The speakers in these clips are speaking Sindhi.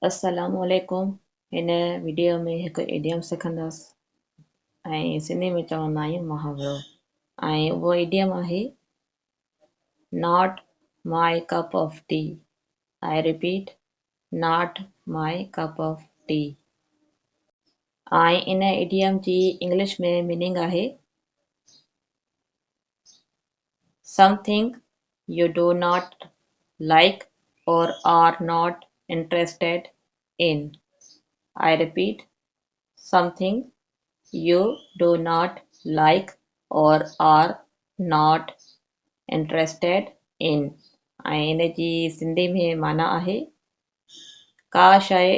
السلام عليڪم هن وڊيو ۾ هڪ ايڊيم سکنداس ۽ سنڌي ۾ چوندا آهيون محاورو ۽ اهو ايڊيم آهي not my cup of tea I repeat not my cup of tea ۽ in idiom جي انگلش ۾ ميننگ آهي Something you do not like or are not interested in. I repeat, something you do not like or are not interested in. ۽ ان جي سنڌي ۾ معنيٰ آهي ڪا شيء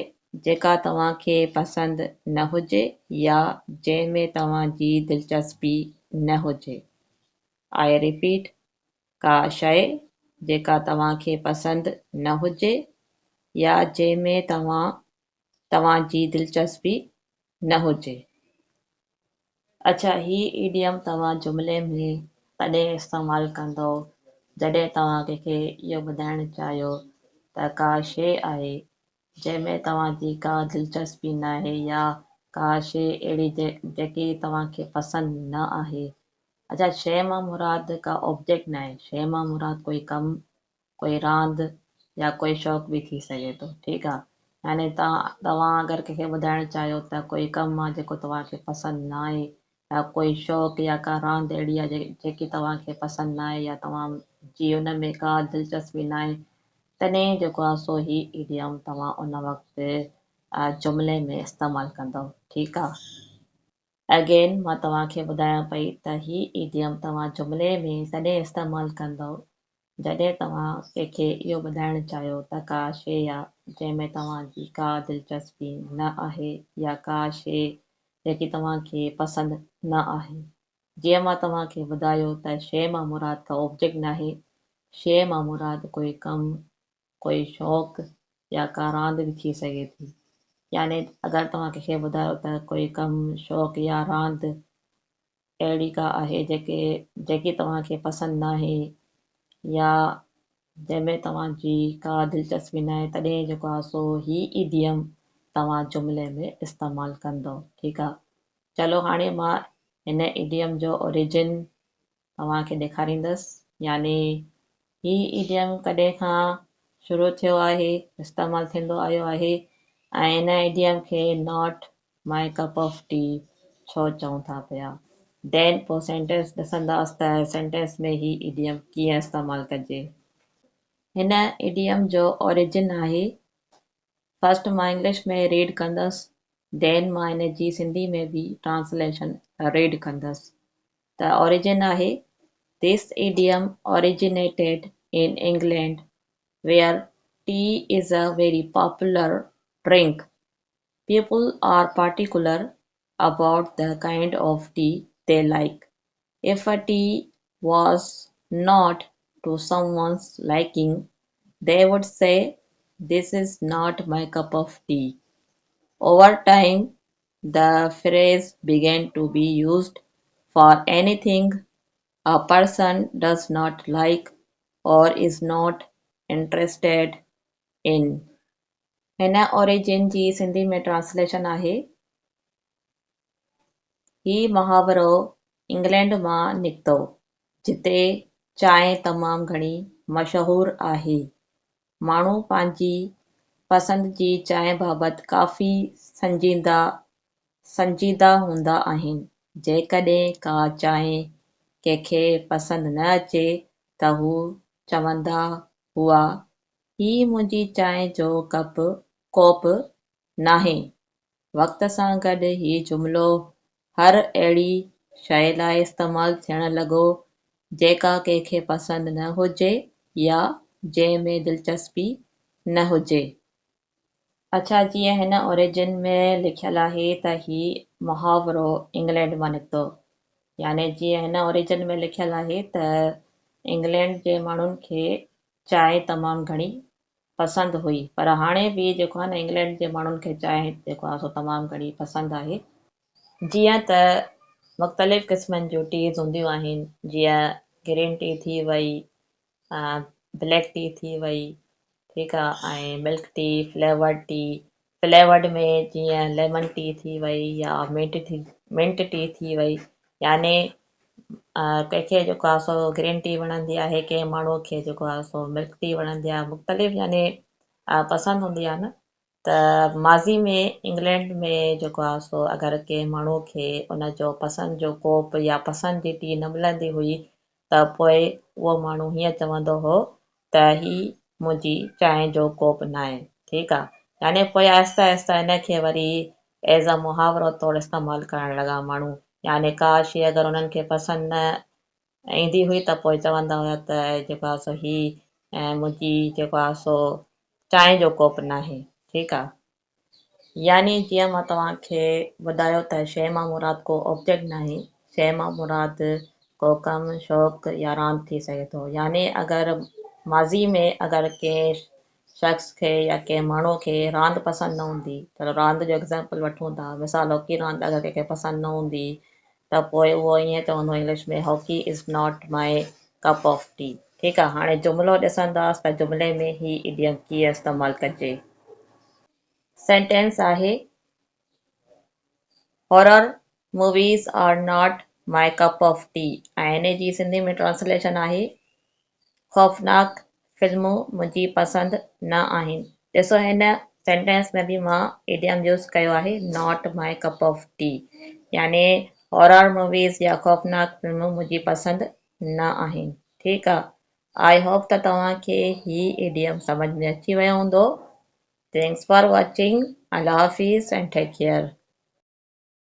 جيڪا توهان کي پسند نه هجي يا جنهن ۾ توهان جي دلچسپي نه هجي. I repeat، ڪا شيء جيڪا توهان کي پسند نه هجي يا جنهن ۾ توهان توهان جي دلچسپي نه هجي. اڇا هي ايڊيم توهان جملي ۾ تڏهن استعمال ڪندؤ جڏهن توهان ڪنهن کي اهو ٻڌائڻ چاهيو ته ڪا شيء آهي جنهن ۾ توهان جي ڪا دلچسپي ناهي يا ڪا شيء اهڙي جيڪي توهان کي پسند نه آهي. اڇا شيء مان مراد ڪا آبجيڪٽ ناهي، شيء مان مراد ڪوئي ڪم، ڪوئي راند يا ڪوئي شوق به ٿي سگهي ٿو. ٺيڪ آ يعني توهان اگر ڪنهن کي ٻڌائڻ چاهيو ته ڪوئي ڪم آ جيڪو توهان کي پسند ناهي يا ڪوئي شوق يا ڪا راند اهڙي آ جيڪي توهان کي پسند ناهي يا توهان جي ان ۾ ڪا دلچسپي ناهي تڏهن جيڪو آ سو هي ايڊيم توهان ان وقت جملي ۾ استعمال ڪندؤ. ٺيڪ آ. اگين مان توهان کي ٻڌايان پئي ته هي ايڊيم توهان جملي ۾ تڏهن استعمال ڪندؤ جڏهن توهان ڪنهن کي اهو ٻڌائڻ چاهيو ته ڪا شيء آ جنهن ۾ توهان جي ڪا دلچسپي نه آهي يا ڪا شيء جيڪي توهان کي پسند نه آهي. جيئن مان توهان کي ٻڌايو ته شيء مان مراد ڪا آبجيڪٽ ناهي، شيء مان مراد ڪوئي ڪم، ڪوئي شوق يا ڪا راند به ٿي سگهي ٿي. يعني اگر توهان ڪنهن کي ٻڌايو ته ڪوئي ڪم، شوق يا راند اهڙي ڪا آهي جيڪي جيڪي توهان کي پسند ناهي يا جنهن ۾ توهان جي ڪا دلچسپي ناهي تڏهن جيڪو آهي سو هي ايڊيم توهان جملي ۾ استعمال ڪندؤ. ٺيڪ آهي. چلو هاڻي مان هن ايڊيم جو اوريجن توهان کي ڏيکاريندس يعني هي ايڊيم ڪڏهن کان شروع ٿيو آهي، استعمال ٿيندو آيو آهي ۽ هن ايڊيم کي not my cup of tea ڇو چئون ٿا پيا. دين پوء سينٽينس ڏسنداس ته سينٽينس ۾ هي ايڊيم ڪيئن استعمال ڪجي. هن ايڊيم جو اوريجن آهي فرسٽ مان انگلش ۾ ريڊ ڪندس دين مان ان جي سنڌي ۾ به ٽرانسليشن ريڊ ڪندس ته اوريجن آهي This idiom originated in England where tea is a very popular drink. People are particular about the kind of tea they like. If a tea was not to someone's liking, they would say, This is not my cup of tea. Over time, the phrase began to be used for anything a person does not like or is not interested in. هن اوريجن جي سنڌي ۾ ٽرانسليشن آهي، هي محاورو انگلينڊ مان نڪتو، جتي چانهه تمام گهڻي مشهور آهي. ماڻهو پنهنجي پسند جي چانهه بابت ڪافي سنجيده سنجيده هوندا آهن. جيڪڏهن ڪا چانهه ڪنهن کي پسند نه اچي ته هو چوندا هئا، هي منهنجي چانهه جو ڪپ ڪوپ ناهي. وقت سان گڏ هي جملو هر اهڙي شيء لاء استعمال ٿيڻ لڳو جيڪا ڪنهن کي پسند نه هجي يا جنهن ۾ دلچسپي نه هجي. اڇا جيئن هن اوريجن ۾ لکيل آهي ته هي محاورو انگلينڊ مان نڪتو يعني جيئن هن اوريجن ۾ لکيل آهي ته انگلينڊ جي ماڻهن کي چانهه تمام گهڻي پسند هئي پر هاڻي به جيڪو آهي نه انگلينڊ جي ماڻهن کي چانهه جيڪو آهي سو تمام گهڻي پسند آهي. جيئن ته مختلف قسمن جون ٽيز هونديون آهن جيئن گرين ٽي ٿي وئي، بليڪ ٽي ٿي وئي، ٺيڪ آ ۽ milk tea, flavoured tea, flavoured ۾ جيئن ليمن ٽي ٿي وئي يا منٽ ٿي منٽ ٽي ٿي وئي يعني ڪنهن کي جيڪو آ سو گرين ٽي وڻندي آهي ڪنهن ماڻهو کي جيڪو آ سو ملڪ ٽي وڻندي آهي مختلف يعني پسند هوندي آهي نه ته ماضي ۾ انگلينڊ ۾ جيڪو آ سو اگر ڪنهن ماڻهو کي ان جو پسند جو ڪوپ يا پسند جي ٽي نه ملندي هئي ته پوء اهو ماڻهو هيئن چوندو هو ته هي منهنجي چانهه جو ڪوپ ناهي ٺيڪ آ يعني پوء آهستي آهستي ان کي وري ايز ا محاورو طور استعمال ڪرڻ لڳا ماڻهو يعني ڪا شيء اگر انهن کي پسند نه ايندي هئي ته پوء چوندا هيا ته جيڪو آ سو هي منهنجي جيڪو آ سو چانهه جو ڪوپ ناهي ٺيڪ آ. يعني جيئن مان توهان کي ٻڌايو ته شيء مان مراد ڪو آبجيڪٽ ناهي، شيء مان مراد ڪو ڪم، شوق يا راند ٿي سگهي ٿو. يعني اگر ماضي ۾ اگر ڪنهن شخص کي يا ڪنهن ماڻهو کي راند پسند نه هوندي، چلو راند جو ايگزامپل وٺون ٿا، مثال هاڪي راند اگر ڪنهن کي پسند نه هوندي ته پوء اهو ائين چوندو English ۾ hockey is not my cup of tea. ٺيڪ آ، هاڻي جملو ڏسنداس ته جملي ۾ هي ايڊيم ڪيئن استعمال ڪجي. سينٽينس آهي، Horror movies are not my cup of tea ۽ ان جي سنڌي ۾ ٽرانسليشن آهي، خوفناڪ فلمون منهنجي پسند نه آهن. ڏسو هن سينٽينس ۾ به مان ايڊيم يوز ڪيو آهي not my cup of tea يعني هارر موويز يا خوفناڪ فلمون منهنجي پسند نه آهن. ٺيڪ آ. I hope ته توهان کي هي ايڊيم سمجهه ۾ اچي ويو هوندو. Thanks for watching. Allah Hafiz and take care.